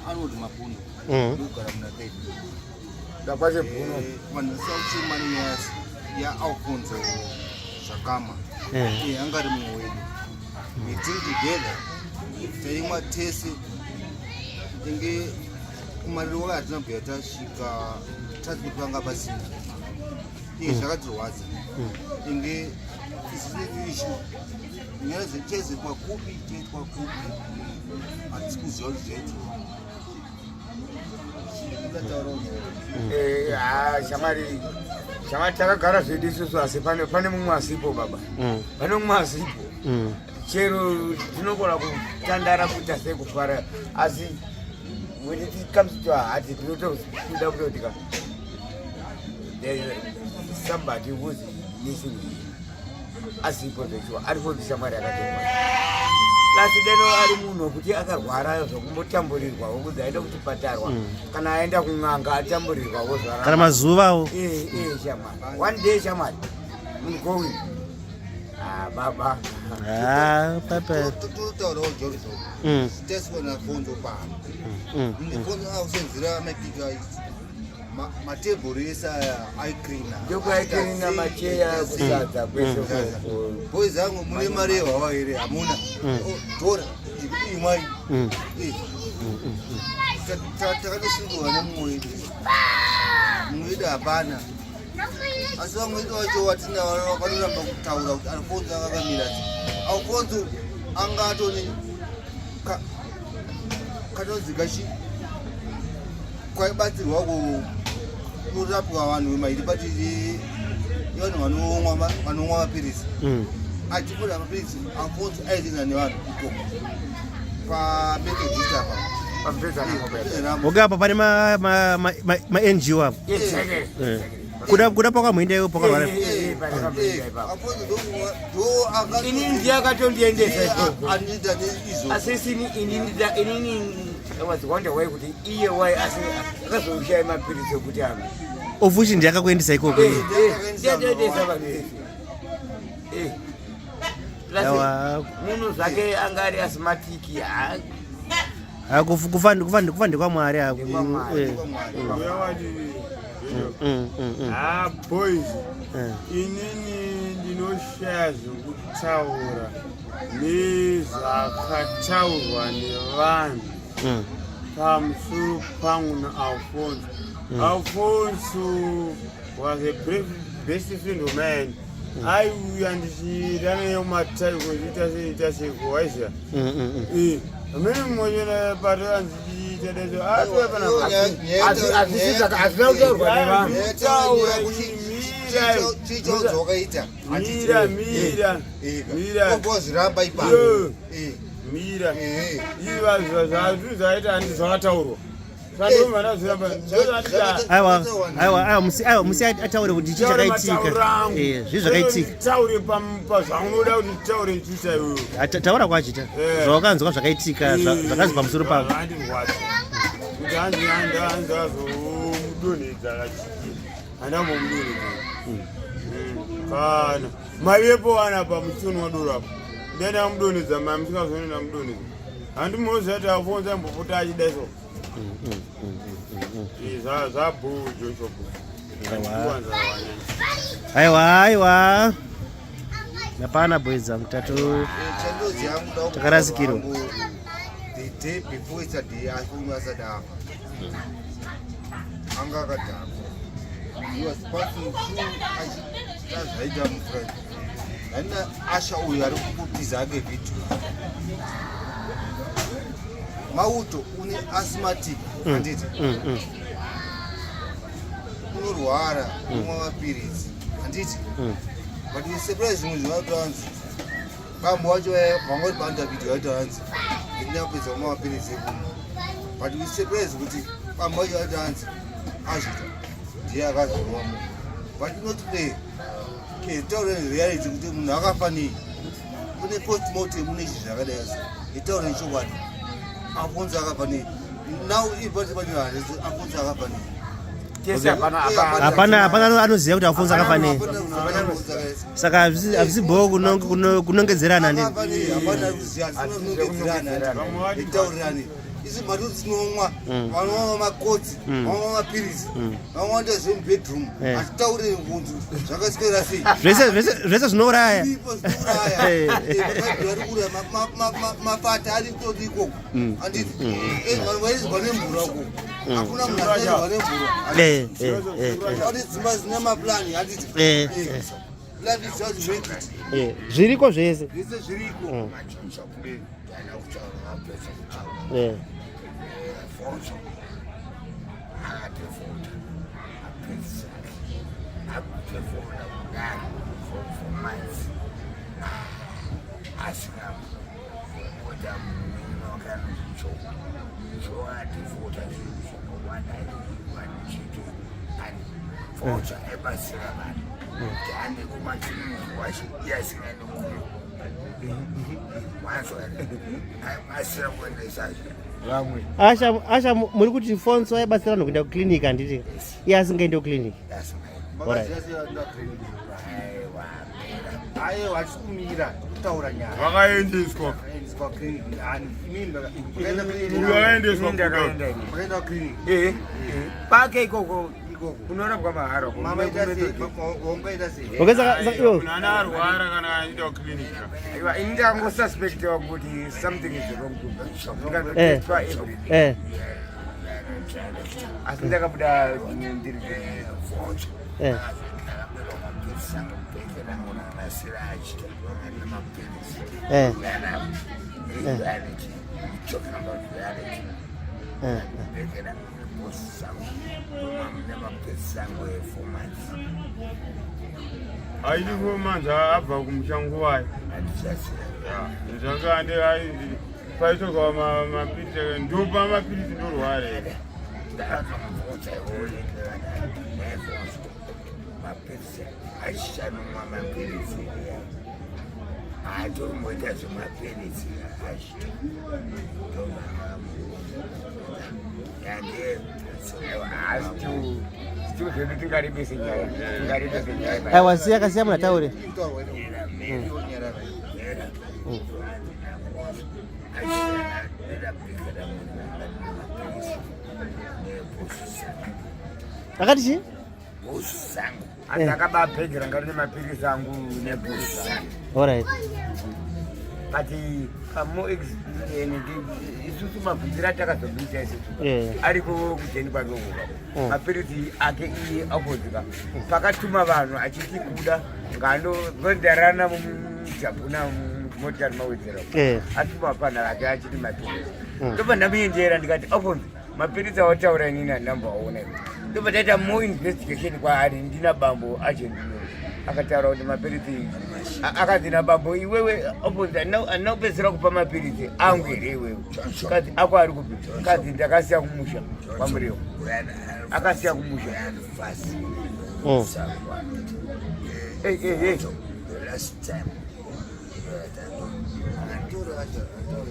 Arnold Mapuno ndogara muna 30. Ndakwashe bhuno. Vanhu vasauchema nenyaya yaAlfonso Zvakama. Anga ari mumwe wedu. We drink together. Taimwa tese. Inge kumariro wake hatina kubvira tasvika tati kuti panga pasina. Zvakatirwadza. Inge isu issue. Nyaya dzechezekwa kupi chaitwa kupi hatisi kuziva kuti zvaitwa. Shamwari, shamwari, takagara zvedu isusu, asi pane mumwe asipo, baba. Pane mumwe asipo. Chero tinokona kutandara, kuita sei, kufara, asi when it comes to our heart, tinotoda kutoti ka there's somebody who's missing here, asipo zvechiwa, aripo ndishamwari akatemwa. Asi deno ari munhu wekuti akarwara zvokumbotamburirwawo kunzi aenda kuchipatarwa kana aenda kun'anga atamburirwawo. Kana mazuvawo. Shamwari, one day, shamwari, munhu going, ah, baba. Ah, papa. Totaurawo Johnson. Tesiona Alfonso pano. Alfonso ausenzera mapika matebhuru ese aya aikrina. Ndokwaikrina macheya, kusadza kwese. Boys angu, mune mari yehwawa here? Hamuna. Oh, tora imwai. Takatosungirwa nemumwe wedu, mumwe wedu hapana, asi vamwe vedu vacho watina vanoramba kutaura kuti Alfonso akakamira sei. Alfonso anga atone kanonzi kachi kwaibatsirwa kurapwa vanhu vemairi pati vanhu vanomwa mapirisi. Achipfuura mapirisi, Alfonso aienda nevanhu ikoko paMethodist apa. Okay, apa pane ma NGO apo. Kuda pakamboenda iwo pakarwara. Alfonso ndo Inini ndiye akatondiendesa ikoko. Anoita neizvo. Asi inini was wonder why kuti iye why asi akazoshaya mapirisi ekuti amwe. Ofuchi ndiye akakuendesa ikoko iye. Ndiye vanhu vese. Plus, Yawa. munhu zvake anga ari asthmatic. Ah, kufa ndekwaMwari ako. NdekwaMwari. Ah, boys, inini ndinoshaya zvekutaura nezvakataurwa nevanhu pamusoro pangu naAlfonso. Alfonso was a best friend of mine. Aiuya ndichida naye kumataiko, ndiita sei, ita seiko, waiziva. Amene mumwe pato anzichiita dacho atouya panapa. Hazvina kutaurwa nevanhu. Chichaudza wakaita. Mira, mira, mira. Ogozviramba ipapo. Yo. Mira. Iva zvazvinhu zvaita handi zvakataurwa. Aiwa, aiwa, aiwa, musi, aiwa, musi ataure kuti chii chakaitika. Zvii zvakaitika? Taure pazvaunoda kuti taure chiita iwewe. Ah, taura kwachita zvawakanzwa zvakaitika, zvakazi pamusoro pako. Andirwadza kuti hanzi hanzi azomudonhedza kachii, handambomudonhedza kana maivepo vanapa muchioni wadoro apo, ndaenda mudonhedza mai musingazoni ndamudonhedza. Handi munoziva kuti Afonso aimbopota achidai so zvabhu Joshua. Aiwa. Aiwa, aiwa, hapana, boys dzangu, tatu Chandozi yangu da. Takarasikirwa. The day before yesterday, Alfonso asati afa, anga akadhakwa. He was passing through achiita zvaita mufriend nana asha uyu ari kukutiza ake vhidhiyo. Mauto, une asthmatic, handiti? Unorwara, unwa mapiritsi, handiti? But you surprise, zvimwe zvinotoanzi bambo wacho vanga uri panda vhidhiyo yaitoanzi ndina kupedza kumwa mapiritsi ekumwa, but we surprise kuti bambo wacho vaitoanzi azvita ndiye akazorwa munhu. But not fair. Taure reality kuti munhu akafa nei. Kune postmortem, mune izvi zvakadai so itaure chokwadi, Afonso akafa nei? Now ipati pane Afonso akafa nei? Tese hapana. Hapana, hapana anoziva kuti Afonso akafa nei, saka hazvisi bhoo kunongedzerana ndini. Hapana kuziva, tinonongedzerana, itaurirani. Isu mhatu tinomwa, vanomwa makotsi, vanomwa mapiritsi, vamwe vanoita zvemubedroom. Hatitaure kunzi zvakaswera sei. Zvese zvese zvese zvinouraya. Zviripo zvinouraya. Makadhi ari kuuraya, mafata ari kutoti ikoko. Handiti? Vanhu vaizwa nemvura uko. Hakuna munhu asaizwa nemvura. Pane dzimba dzine maplani, handiti? Life is just make it. Zviriko zvese. Zvese zviriko. Asha, Asha, muri kuti Fonso aibatsira vanhu kuenda kuclinic, handiti? Iye asingaende kuclinic. Alright. Aiwa, hatisi kumira, kutaura nyaya. Vakaendeswa. Vakaendeswa clinic ani? Imimi makaenda clinic? Uyu akaendeswa. Ndakaenda ini. Makaenda clinic? Eh, pake ikoko. Ikoko. Kunorapwa mahara. Mama ita sei? Wangaita sei? Okay, saka iwo. Munhu ana arwara kana aenda kuclinic. Aiwa, ini ndangosuspectiwa kuti something is wrong. Ndikatotestwa everything. Asi ndakabuda ndiri Aidi 4 months abva kumusha nguvai zvanga ande paitoka mapirisi, ndopa mapirisi, ndorwara. Mapirisi achishanomwa mapirisi, atomboita zvemapirisi achita. Asi zvedu tingaribise nyaya, tingaribise nyaya. Aiwa, siya kasiya munhu ataure. Kutaurwa ine nyarara. Akati chii? Asi akababhegi ranga rine mapirisi angu nebhusu. Alright. But pamo experience isusu mabvunziro atakazomuita isusu ariko kujeni kwake uko, mapirisi ake iye apodzika pakatuma vanhu achiti kuda ngandovhendarana mujabhuna motikari mawedzera. Atuma pana ake achiti mapirisi. Ndobva ndamuendera ndikati, "Aponzi, mapirisi awataura inini handamboaona." Ndobva taita more investigation kwaari. Ndina bambo achendino akataura kuti mapirisi akanzi nabambo, "Iwewe Aponzi, handina kupedzisira kupa mapirisi angu here iwewe?" Kazi ako ari kupi? Kazi ndakasiya kumusha kwaMurewo, akasiya kumusha. Hey, hey, hey. Last time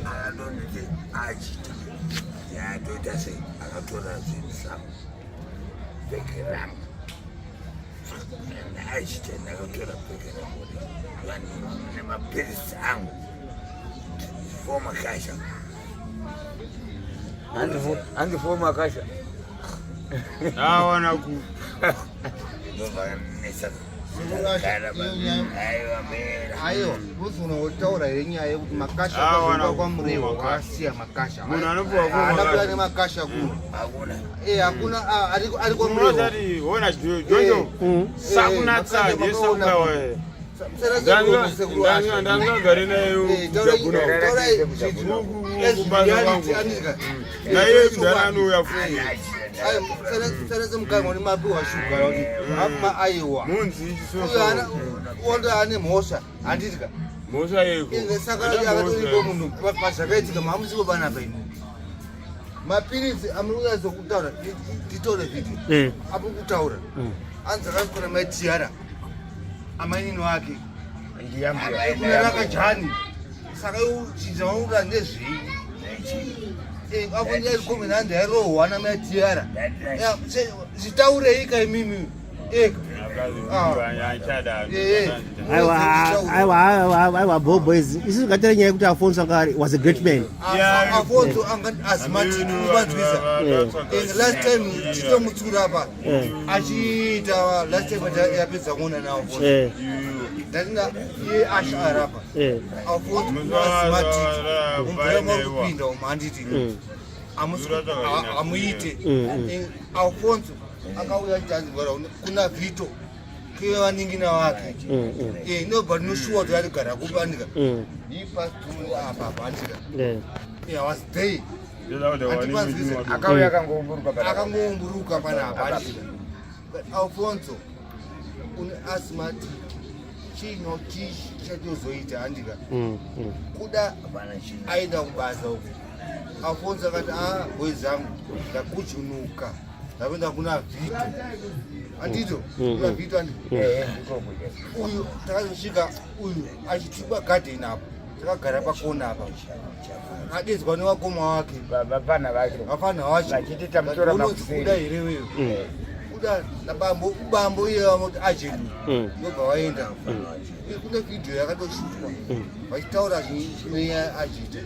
akandonditi achita yaatoita sei, akatora zvinhu zvangu, bhegi rangu achita. Ndakatora bhegi rangu vanhu nemapirisi angu fomakasha. Hanzi fomakasha. Awana ku Ndovanetsa aiwa mera. Aiwa, uzona wotaura here nyaya yekuti makasha Ah, wana akazoenda kwaMurewa kupuwa wakasiya makasha? Munhu anopuwa kupuwa Haana kuya makasha. nemakasha kuno. Hakuna. Hakuna, ari kwaMurewa. Unozati ona Jojo sakunatsa jesakukawa. Ndangagare naye kujabhuna kubasa kwangu, naiye mudhara anouya futi. Sarese mukanwa nemapiwa shuga kuti apuma, aiwa. Munzi Uyo ichisofa. Wondo ane mhosva, handitika? Mhosva yeko? Saka akatoripo munhu pazvakaitika, mamusipo panapa imi. Mapiritsi amuri kunyatso kutaura, titore vhidhiyo. Apo kutaura anzi akasvikora maitiara amainini wake kuna rakajani, saka chinja vakuda ndezvei? Apo ndaikomena, ndairohwa namaitiara. Zvitaurei ka imimi ega. Aiwa, aiwa, bo boys, isusu ngatire nyaya yekuti Afonso anga was a great man. Afonso anga asthmatic, ubanzwisa. Last time chitomutsura apa achiita, last time yapedza kuona naAfonso, ndatinga iye asharapa. Afonso asthmatic, mumvura muri kupinda umu, handiti? Hamuite. Alfonso akauya achiti kuna Vito kuve vaningina vake, nobva tinoshuwa kuti arigara kupanika ipasturi apa pandika. Was there. Akauya akangoumburuka. Akangoumburuka panapa, andika. Alfonso une asthmatic, chino chii chatozoita, andika? Kuda aenda kubasa uko, Alfonso akati, "A boys zangu, ndakujunuka, ndapinda kuna Vito," andito? Kuna Vito, andi? Uyu takazosvika uyu achitiba gadheni apo, takagara pakona apa, adedzwa nevakoma wake. Vapfana vake. Vafana wacho. Vachiti tamutora makuseni. Kuda here wewe? Kuda nabambo, bambo iye vamoti ajeni, ndobva waenda. Kune vhidhiyo yakatoshutwa vachitaura nenyaya ajita.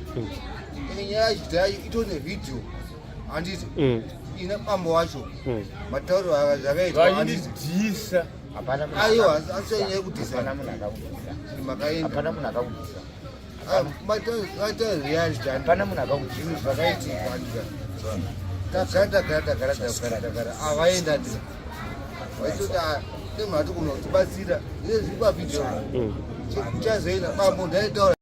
Ine nyaya ajita itone vhidhiyo, handiti? Ina bambo wacho, matauro zvakaitwa, handiti? Vachindidhisa. Aiwa, asi nyaya yekudhisa. Hapana munhu akakudhisa. Makaenda. Hapana munhu akakudhisa. Maita reality. Hapana munhu akakudhisa. Zvinhu zvakaitika, handika? Tagara, tagara, tagara, tagara, tagara, avaenda, ndika vaitoti nemhati kunotibatsira, ine zviri pavhidhiyo chazoenda bambo ndaitaura.